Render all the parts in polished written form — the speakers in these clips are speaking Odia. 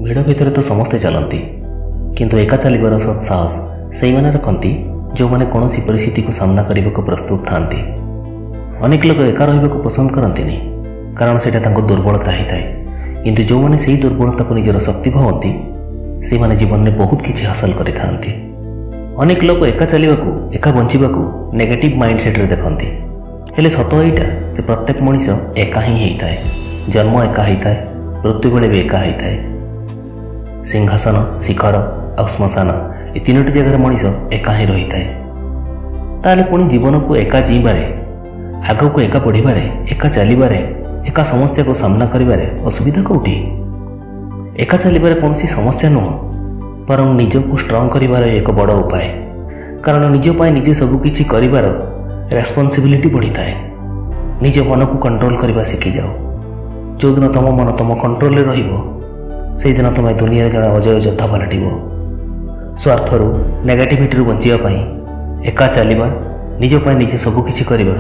ଭିଡ଼ ଭିତରେ ତ ସମସ୍ତେ ଚାଲନ୍ତି, କିନ୍ତୁ ଏକା ଚାଲିବାର ସତ୍ ସାହସ ସେଇମାନେ ରଖନ୍ତି ଯେଉଁମାନେ କୌଣସି ପରିସ୍ଥିତିକୁ ସାମ୍ନା କରିବାକୁ ପ୍ରସ୍ତୁତ ଥାନ୍ତି। ଅନେକ ଲୋକ ଏକା ରହିବାକୁ ପସନ୍ଦ କରନ୍ତିନି, କାରଣ ସେଇଟା ତାଙ୍କ ଦୁର୍ବଳତା ହେଇଥାଏ। କିନ୍ତୁ ଯେଉଁମାନେ ସେଇ ଦୁର୍ବଳତାକୁ ନିଜର ଶକ୍ତି ଭାବନ୍ତି, ସେଇମାନେ ଜୀବନରେ ବହୁତ କିଛି ହାସଲ କରିଥାନ୍ତି। ଅନେକ ଲୋକ ଏକା ଚାଲିବାକୁ, ଏକା ବଞ୍ଚିବାକୁ ନେଗେଟିଭ୍ ମାଇଣ୍ଡ ସେଟ୍ରେ ଦେଖନ୍ତି। ହେଲେ ସତ ଏଇଟା ଯେ ପ୍ରତ୍ୟେକ ମଣିଷ ଏକା ହିଁ ହେଇଥାଏ। ଜନ୍ମ ଏକା ହେଇଥାଏ, ମୃତ୍ୟୁ ବେଳେ ବି ଏକା ହେଇଥାଏ। ସିଂହାସନ, ଶିଖର ଆଉ ଶ୍ମଶାନ, ଏ ତିନୋଟି ଜାଗାରେ ମଣିଷ ଏକା ହିଁ ରହିଥାଏ। ତାହେଲେ ପୁଣି ଜୀବନକୁ ଏକା ଜିଇଁବାରେ, ଆଗକୁ ଏକା ବଢ଼ିବାରେ, ଏକା ଚାଲିବାରେ, ଏକା ସମସ୍ୟାକୁ ସାମ୍ନା କରିବାରେ ଅସୁବିଧା କେଉଁଠି? ଏକା ଚାଲିବାରେ କୌଣସି ସମସ୍ୟା ନୁହଁ, ବରଂ ନିଜକୁ ଷ୍ଟ୍ରଙ୍ଗ କରିବାର ଏକ ବଡ଼ ଉପାୟ। କାରଣ ନିଜ ପାଇଁ ନିଜେ ସବୁକିଛି କରିବାର ରେସ୍ପନ୍ସିବିଲିଟି ବଢ଼ିଥାଏ। ନିଜ ମନକୁ କଣ୍ଟ୍ରୋଲ କରିବା ଶିଖିଯାଅ। ଯେଉଁଦିନ ତୁମ ମନ ତୁମ କଣ୍ଟ୍ରୋଲରେ ରହିବ, ସେଇଦିନ ତୁମେ ଦୁନିଆରେ ଜଣେ ଅଜେୟ ଯୋଦ୍ଧା ପାଲଟିବ। ସ୍ୱାର୍ଥରୁ, ନେଗେଟିଭିଟିରୁ ବଞ୍ଚିବା ପାଇଁ ଏକା ଚାଲିବା, ନିଜ ପାଇଁ ନିଜେ ସବୁକିଛି କରିବା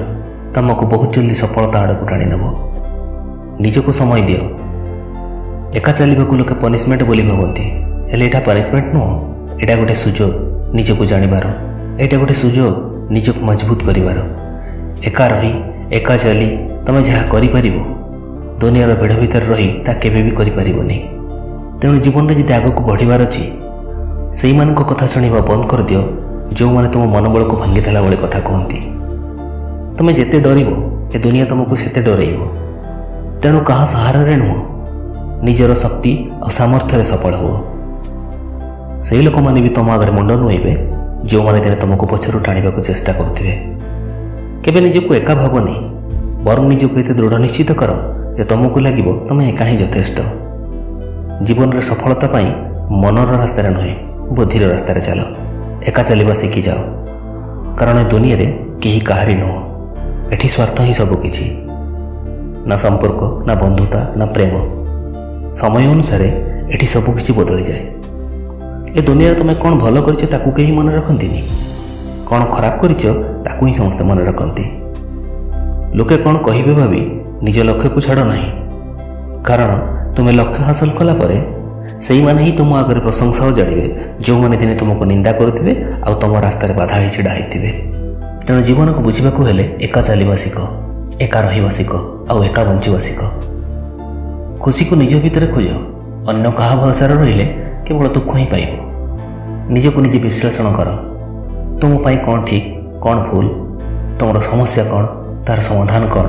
ତୁମକୁ ବହୁତ ଜଲ୍ଦି ସଫଳତା ଆଡ଼କୁ ଟାଣି ନେବ। ନିଜକୁ ସମୟ ଦିଅ। ଏକା ଚାଲିବାକୁ ଲୋକେ ପନିସମେଣ୍ଟ ବୋଲି ଭାବନ୍ତି, ହେଲେ ଏଇଟା ପନିସମେଣ୍ଟ ନୁହଁ। ଏଇଟା ଗୋଟେ ସୁଯୋଗ ନିଜକୁ ଜାଣିବାର। ଏଇଟା ଗୋଟେ ସୁଯୋଗ ନିଜକୁ ମଜବୁତ କରିବାର। ଏକା ରହି, ଏକା ଚାଲି ତୁମେ ଯାହା କରିପାରିବ, ଦୁନିଆର ଭିଡ଼ ଭିତରେ ରହି ତା କେବେ ବି କରିପାରିବନି। ତେଣୁ ଜୀବନରେ ଯଦି ଆଗକୁ ବଢ଼ିବାର ଅଛି, ସେଇମାନଙ୍କ କଥା ଶୁଣିବା ବନ୍ଦ କରିଦିଅ ଯେଉଁମାନେ ତୁମ ମନୋବଳକୁ ଭାଙ୍ଗିଦେଲା ଭଳି କଥା କୁହନ୍ତି। ତୁମେ ଯେତେ ଡରିବ, ଏ ଦୁନିଆ ତୁମକୁ ସେତେ ଡରେଇବ। ତେଣୁ କାହା ସାହାରାରେ ନୁହଁ, ନିଜର ଶକ୍ତି ଆଉ ସାମର୍ଥ୍ୟରେ ସଫଳ ହୁଅ। ସେଇ ଲୋକମାନେ ବି ତୁମ ଆଗରେ ମୁଣ୍ଡ ନୁଏଇବେ ଯେଉଁମାନେ ଦିନେ ତୁମକୁ ପଛରୁ ଟାଣିବାକୁ ଚେଷ୍ଟା କରୁଥିବେ। କେବେ ନିଜକୁ ଏକା ଭାବନି, ବରଂ ନିଜକୁ ଏତେ ଦୃଢ଼ ନିଶ୍ଚିତ କର ଯେ ତୁମକୁ ଲାଗିବ ତୁମେ ଏକା ହିଁ ଯଥେଷ୍ଟ। ଜୀବନରେ ସଫଳତା ପାଇଁ ମନର ରାସ୍ତାରେ ନୁହେଁ, ବୁଦ୍ଧିର ରାସ୍ତାରେ ଚାଲ। ଏକା ଚାଲିବା ଶିଖିଯାଅ, କାରଣ ଏ ଦୁନିଆରେ କେହି କାହାରି ନୁହଁ। ଏଠି ସ୍ୱାର୍ଥ ହିଁ ସବୁ କିଛି। ନା ସମ୍ପର୍କ, ନା ବନ୍ଧୁତା, ନା ପ୍ରେମ। ସମୟ ଅନୁସାରେ ଏଠି ସବୁ କିଛି ବଦଳିଯାଏ। ଏ ଦୁନିଆରେ ତୁମେ କ'ଣ ଭଲ କରିଛ, ତାକୁ କେହି ମନେ ରଖନ୍ତିନି। କ'ଣ ଖରାପ କରିଛ, ତାକୁ ହିଁ ସମସ୍ତେ ମନେ ରଖନ୍ତି। ଲୋକେ କ'ଣ କହିବେ ଭାବି ନିଜ ଲକ୍ଷ୍ୟକୁ ଛାଡ଼ ନାହିଁ, କାରଣ ତୁମେ ଲକ୍ଷ୍ୟ ହାସଲ କଲା ପରେ ସେଇମାନେ ହିଁ ତୁମ ଆଗରେ ପ୍ରଶଂସା ଉଜାଡ଼ିବେ ଯେଉଁମାନେ ଦିନେ ତୁମକୁ ନିନ୍ଦା କରୁଥିବେ ଆଉ ତୁମ ରାସ୍ତାରେ ବାଧା ହେଇ ଛିଡ଼ା ହେଇଥିବେ। ତେଣୁ ଜୀବନକୁ ବୁଝିବାକୁ ହେଲେ ଏକା ଚାଲିବା ଶିଖ, ଏକା ରହିବା ଶିଖ ଆଉ ଏକା ବଞ୍ଚିବା ଶିଖ। ଖୁସିକୁ ନିଜ ଭିତରେ ଖୋଜ। ଅନ୍ୟ କାହା ଭରସାରେ ରହିଲେ କେବଳ ଦୁଃଖ ହିଁ ପାଇବ। ନିଜକୁ ନିଜେ ବିଶ୍ଳେଷଣ କର। ତୁମ ପାଇଁ କ'ଣ ଠିକ୍, କ'ଣ ଭୁଲ, ତୁମର ସମସ୍ୟା କ'ଣ, ତାର ସମାଧାନ କ'ଣ,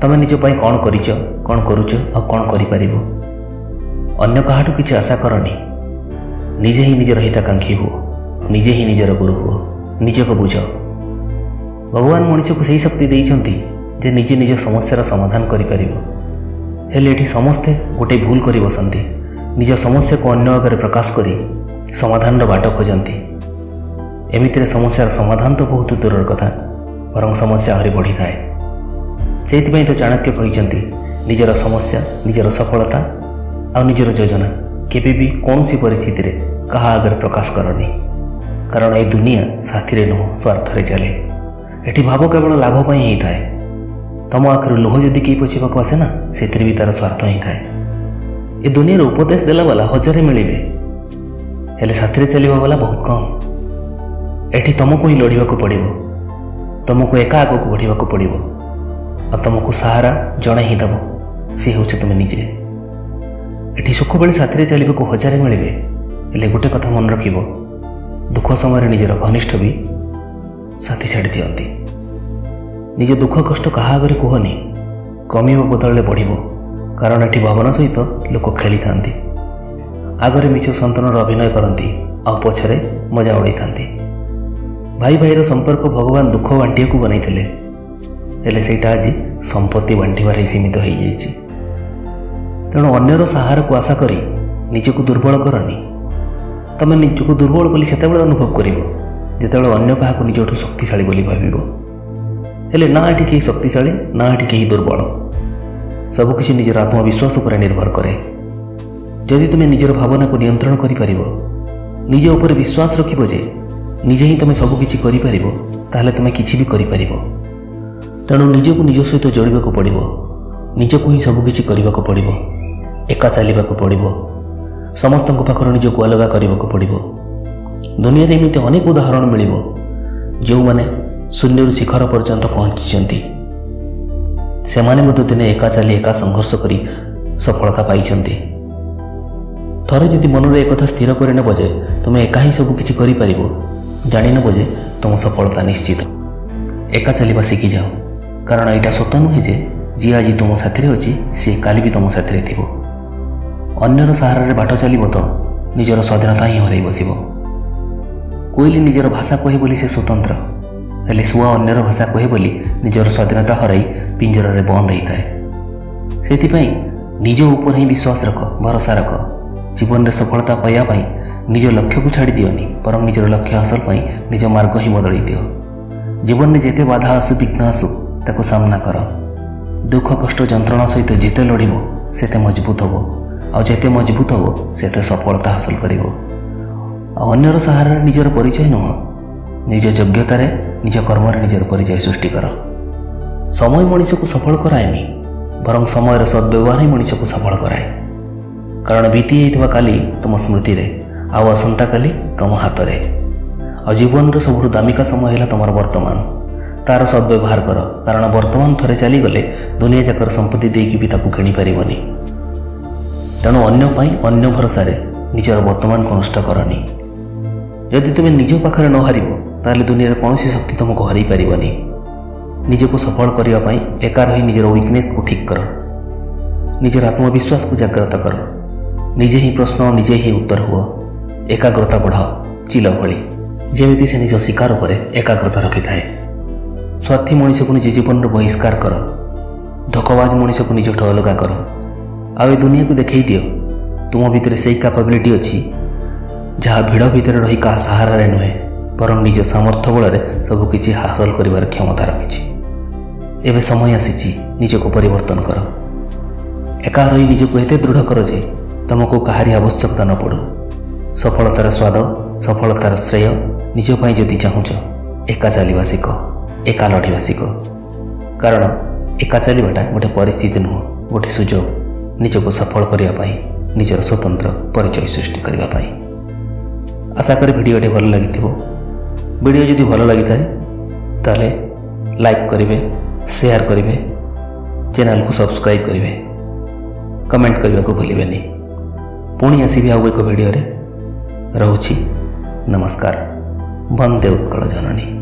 ତୁମେ ନିଜ ପାଇଁ କ'ଣ କରିଛ, କ'ଣ କରୁଛ ଆଉ କ'ଣ କରିପାରିବ। ଅନ୍ୟ କାହାଠୁ କିଛି ଆଶା କରନି। ନିଜେ ହିଁ ନିଜର ହିତାକାଂକ୍ଷୀ ହୁଅ, ନିଜେ ହିଁ ନିଜର ଗୁରୁ ହୁଅ, ନିଜକୁ ବୁଝ। ଭଗବାନ ମଣିଷକୁ ସେଇ ଶକ୍ତି ଦେଇଛନ୍ତି ଯେ ନିଜେ ନିଜ ସମସ୍ୟାର ସମାଧାନ କରିପାରିବ। ହେଲେ ଏଠି ସମସ୍ତେ ଗୋଟେ ଭୁଲ କରି ବସନ୍ତି। ନିଜ ସମସ୍ୟାକୁ ଅନ୍ୟ ଆଗରେ ପ୍ରକାଶ କରି ସମାଧାନର ବାଟ ଖୋଜନ୍ତି। ଏମିତିରେ ସମସ୍ୟାର ସମାଧାନ ତ ବହୁତ ଦୂରର କଥା, ବରଂ ସମସ୍ୟା ଆହୁରି ବଢ଼ିଥାଏ। ସେଇଥିପାଇଁ ତ ଚାଣକ୍ୟ କହିଛନ୍ତି, ନିଜର ସମସ୍ୟା, ନିଜର ସଫଳତା ଆଉ ନିଜର ଯୋଜନା କେବେ ବି କୌଣସି ପରିସ୍ଥିତିରେ କାହା ଆଗରେ ପ୍ରକାଶ କରନି। କାରଣ ଏ ଦୁନିଆ ସାଥିରେ ନୁହଁ, ସ୍ୱାର୍ଥରେ ଚାଲେ। ଏଠି ଭାବ କେବଳ ଲାଭ ପାଇଁ ହେଇଥାଏ। ତମ ଆଖିରୁ ଲୁହ ଯଦି କେହି ପୋଛିବାକୁ ଆସେ ନା, ସେଥିରେ ବି ତାର ସ୍ୱାର୍ଥ ହିଁ ଥାଏ। ଏ ଦୁନିଆରେ ଉପଦେଶ ଦେଲା ବାଲା ହଜାରେ ମିଳିବେ, ହେଲେ ସାଥିରେ ଚାଲିବା ବାଲା ବହୁତ କମ୍। ଏଠି ତମକୁ ହିଁ ଲଢ଼ିବାକୁ ପଡ଼ିବ, ତମକୁ ଏକା ଆଗକୁ ବଢ଼ିବାକୁ ପଡ଼ିବ ଆଉ ତମକୁ ସାହାରା ଜଣେ ହିଁ ଦେବ, ସିଏ ହେଉଛି ତୁମେ ନିଜେ। ଏଠି ସୁଖ ବେଳେ ସାଥିରେ ଚାଲିବାକୁ ହଜାରେ ମିଳିବେ, ହେଲେ ଗୋଟେ କଥା ମନେ ରଖିବ, ଦୁଃଖ ସମୟରେ ନିଜର ଘନିଷ୍ଠ ବି ସାଥୀ ଛାଡ଼ି ଦିଅନ୍ତି। ନିଜ ଦୁଃଖ କଷ୍ଟ କାହା ଆଗରେ କୁହନି, କମିବା ବଦଳରେ ବଢ଼ିବ। କାରଣ ଏଠି ଭାବନା ସହିତ ଲୋକ ଖେଳିଥାନ୍ତି। ଆଗରେ ମିଛ ସନ୍ତନର ଅଭିନୟ କରନ୍ତି ଆଉ ପଛରେ ମଜା ଉଡ଼େଇଥାନ୍ତି। ଭାଇ ଭାଇର ସମ୍ପର୍କ ଭଗବାନ ଦୁଃଖ ବାଣ୍ଟିବାକୁ ବନେଇଥିଲେ, ହେଲେ ସେଇଟା ଆଜି ସମ୍ପତ୍ତି ବାଣ୍ଟିବାରେ ହିଁ ସୀମିତ ହେଇଯାଇଛି। ତେଣୁ ଅନ୍ୟର ସାହାରାକୁ ଆଶା କରି ନିଜକୁ ଦୁର୍ବଳ କରନି। ତମେ ନିଜକୁ ଦୁର୍ବଳ ବୋଲି ସେତେବେଳେ ଅନୁଭବ କରିବ ଯେତେବେଳେ ଅନ୍ୟ କାହାକୁ ନିଜଠୁ ଶକ୍ତିଶାଳୀ ବୋଲି ଭାବିବ। ହେଲେ ନା ଏଠି କେହି ଶକ୍ତିଶାଳୀ, ନା ଏଠି କେହି ଦୁର୍ବଳ। ସବୁକିଛି ନିଜର ଆତ୍ମବିଶ୍ୱାସ ଉପରେ ନିର୍ଭର କରେ। ଯଦି ତୁମେ ନିଜର ଭାବନାକୁ ନିୟନ୍ତ୍ରଣ କରିପାରିବ, ନିଜ ଉପରେ ବିଶ୍ୱାସ ରଖିବ ଯେ ନିଜେ ହିଁ ତୁମେ ସବୁକିଛି କରିପାରିବ, ତାହେଲେ ତୁମେ କିଛି ବି କରିପାରିବ। ତେଣୁ ନିଜକୁ ନିଜ ସହିତ ଯୋଡ଼ିବାକୁ ପଡ଼ିବ, ନିଜକୁ ହିଁ ସବୁକିଛି କରିବାକୁ ପଡ଼ିବ, ଏକା ଚାଲିବାକୁ ପଡ଼ିବ। ସମସ୍ତଙ୍କ ପାଖରୁ ନିଜକୁ ଅଲଗା କରିବାକୁ ପଡ଼ିବ। ଦୁନିଆରେ ଏମିତି ଅନେକ ଉଦାହରଣ ମିଳିବ ଯେଉଁମାନେ ଶୂନ୍ୟରୁ ଶିଖର ପର୍ଯ୍ୟନ୍ତ ପହଞ୍ଚିଛନ୍ତି। ସେମାନେ ମଧ୍ୟ ଦିନେ ଏକା ଚାଲି, ଏକା ସଂଘର୍ଷ କରି ସଫଳତା ପାଇଛନ୍ତି। ଥରେ ଯଦି ମନରେ ଏକଥା ସ୍ଥିର କରିନେବ ଯେ ତୁମେ ଏକା ହିଁ ସବୁ କିଛି କରିପାରିବ, ଜାଣିନେବ ଯେ ତୁମ ସଫଳତା ନିଶ୍ଚିତ। ଏକା ଚାଲିବା ଶିଖିଯାଅ, କାରଣ ଏଇଟା ସତ ନୁହେଁ ଯେ ଯିଏ ଆଜି ତୁମ ସାଥିରେ ଅଛି, ସିଏ କାଲି ବି ତୁମ ସାଥିରେ ଥିବ। ଅନ୍ୟର ସାହାରାରେ ବାଟ ଚାଲିବ ତ ନିଜର ସ୍ୱାଧୀନତା ହିଁ ହରାଇ ବସିବ। କୋଇଲି ନିଜର ଭାଷା କହେ ବୋଲି ସେ ସ୍ୱତନ୍ତ୍ର, ହେଲେ ଶୁଆ ଅନ୍ୟର ଭାଷା କହେ ବୋଲି ନିଜର ସ୍ୱାଧୀନତା ହରାଇ ପିଞ୍ଜରାରେ ବନ୍ଦ ହେଇଥାଏ। ସେଥିପାଇଁ ନିଜ ଉପରେ ହିଁ ବିଶ୍ୱାସ ରଖ, ଭରସା ରଖ। ଜୀବନରେ ସଫଳତା ପାଇବା ପାଇଁ ନିଜ ଲକ୍ଷ୍ୟକୁ ଛାଡ଼ି ଦିଅନି, ବରଂ ନିଜର ଲକ୍ଷ୍ୟ ହାସଲ ପାଇଁ ନିଜ ମାର୍ଗ ହିଁ ବଦଳାଇ ଦିଅ। ଜୀବନରେ ଯେତେ ବାଧା ଆସୁ, ବିଘ୍ନ ଆସୁ, ତାକୁ ସାମ୍ନା କର। ଦୁଃଖ, କଷ୍ଟ, ଯନ୍ତ୍ରଣା ସହିତ ଯେତେ ଲଢ଼ିବ, ସେତେ ମଜବୁତ ହେବ, ଆଉ ଯେତେ ମଜବୁତ ହେବ, ସେତେ ସଫଳତା ହାସଲ କରିବ। ଆଉ ଅନ୍ୟର ସାହାରାରେ ନିଜର ପରିଚୟ ନୁହଁ, ନିଜ ଯୋଗ୍ୟତାରେ, ନିଜ କର୍ମରେ ନିଜର ପରିଚୟ ସୃଷ୍ଟି କର। ସମୟ ମଣିଷକୁ ସଫଳ କରାଏନି, ବରଂ ସମୟର ସଦ୍ବ୍ୟବହାର ହିଁ ମଣିଷକୁ ସଫଳ କରାଏ। କାରଣ ବିତି ଯାଇଥିବା କାଲି ତୁମ ସ୍ମୃତିରେ ଆଉ ଆସନ୍ତାକାଲି ତୁମ ହାତରେ। ଆଉ ଜୀବନର ସବୁଠୁ ଦାମିକା ସମୟ ହେଲା ତୁମର ବର୍ତ୍ତମାନ। ତାର ସଦ୍ବ୍ୟବହାର କର, କାରଣ ବର୍ତ୍ତମାନ ଥରେ ଚାଲିଗଲେ ଦୁନିଆ ଯାକର ସମ୍ପତ୍ତି ଦେଇକି ବି ତାକୁ କିଣିପାରିବନି। ତେଣୁ ଅନ୍ୟ ପାଇଁ, ଅନ୍ୟ ଭରସାରେ ନିଜର ବର୍ତ୍ତମାନକୁ ନଷ୍ଟ କରନି। ଯଦି ତୁମେ ନିଜ ପାଖରେ ନ ହାରିବ, ତାହେଲେ ଦୁନିଆର କୌଣସି ଶକ୍ତି ତୁମକୁ ହରାଇ ପାରିବନି। ନିଜକୁ ସଫଳ କରିବା ପାଇଁ ଏକା ରହି ନିଜର ୱିକନେସ୍କୁ ଠିକ୍ କର, ନିଜର ଆତ୍ମବିଶ୍ୱାସକୁ ଜାଗ୍ରତ କର। ନିଜେ ହିଁ ପ୍ରଶ୍ନ, ନିଜେ ହିଁ ଉତ୍ତର ହୁଅ। ଏକାଗ୍ରତା ବଢ଼ାଅ ଚିଲ ଭଳି, ଯେମିତି ସେ ନିଜ ଶିକାର ଉପରେ ଏକାଗ୍ରତା ରଖିଥାଏ। ସ୍ୱାର୍ଥୀ ମଣିଷକୁ ନିଜ ଜୀବନରୁ ବହିଷ୍କାର କର। ଧୋକବାଜ ମଣିଷକୁ ନିଜଠୁ ଅଲଗା କର। ଆଉ ଏ ଦୁନିଆକୁ ଦେଖେଇ ଦିଅ ତୁମ ଭିତରେ ସେଇ କାପାବିଲିଟି ଅଛି, ଯାହା ଭିଡ଼ ଭିତରେ ରହି କାହା ସାହାରାରେ ନୁହେଁ, ବରଂ ନିଜ ସାମର୍ଥ୍ୟ ବଳରେ ସବୁକିଛି ହାସଲ କରିବାର କ୍ଷମତା ରଖିଛି। ଏବେ ସମୟ ଆସିଛି, ନିଜକୁ ପରିବର୍ତ୍ତନ କର। ଏକା ରହି ନିଜକୁ ଏତେ ଦୃଢ଼ କର ଯେ ତୁମକୁ କାହାରି ଆବଶ୍ୟକତା ନ ପଡ଼ୁ। ସଫଳତାର ସ୍ୱାଦ, ସଫଳତାର ଶ୍ରେୟ ନିଜ ପାଇଁ ଯଦି ଚାହୁଁଛ, ଏକା ଚାଲିବା ଶିଖ, ଏକା ଲଢ଼ିବା ଶିଖ। କାରଣ ଏକା ଚାଲିବାଟା ଗୋଟେ ପରିସ୍ଥିତି ନୁହଁ, ଗୋଟେ ସୁଯୋଗ, ନିଜକୁ ସଫଳ କରିବା ପାଇଁ, ନିଜର ସ୍ୱତନ୍ତ୍ର ପରିଚୟ ସୃଷ୍ଟି କରିବା ପାଇଁ। ଆଶା କରେ ଭିଡ଼ିଓଟି ଭଲ ଲାଗିଥିବ। ଭିଡ଼ିଓ ଯଦି ଭଲ ଲାଗିଥାଏ, ତାହେଲେ ଲାଇକ୍ କରିବେ, ସେୟାର କରିବେ, ଚ୍ୟାନେଲକୁ ସବସ୍କ୍ରାଇବ୍ କରିବେ, କମେଣ୍ଟ କରିବାକୁ ଭୁଲିବେନି। ପୁଣି ଆସିବି ଆଉ ଏକ ଭିଡ଼ିଓରେ। ରହୁଛି, ନମସ୍କାର। ବନ୍ଦେ ଉତ୍କଳ ଜନନୀ।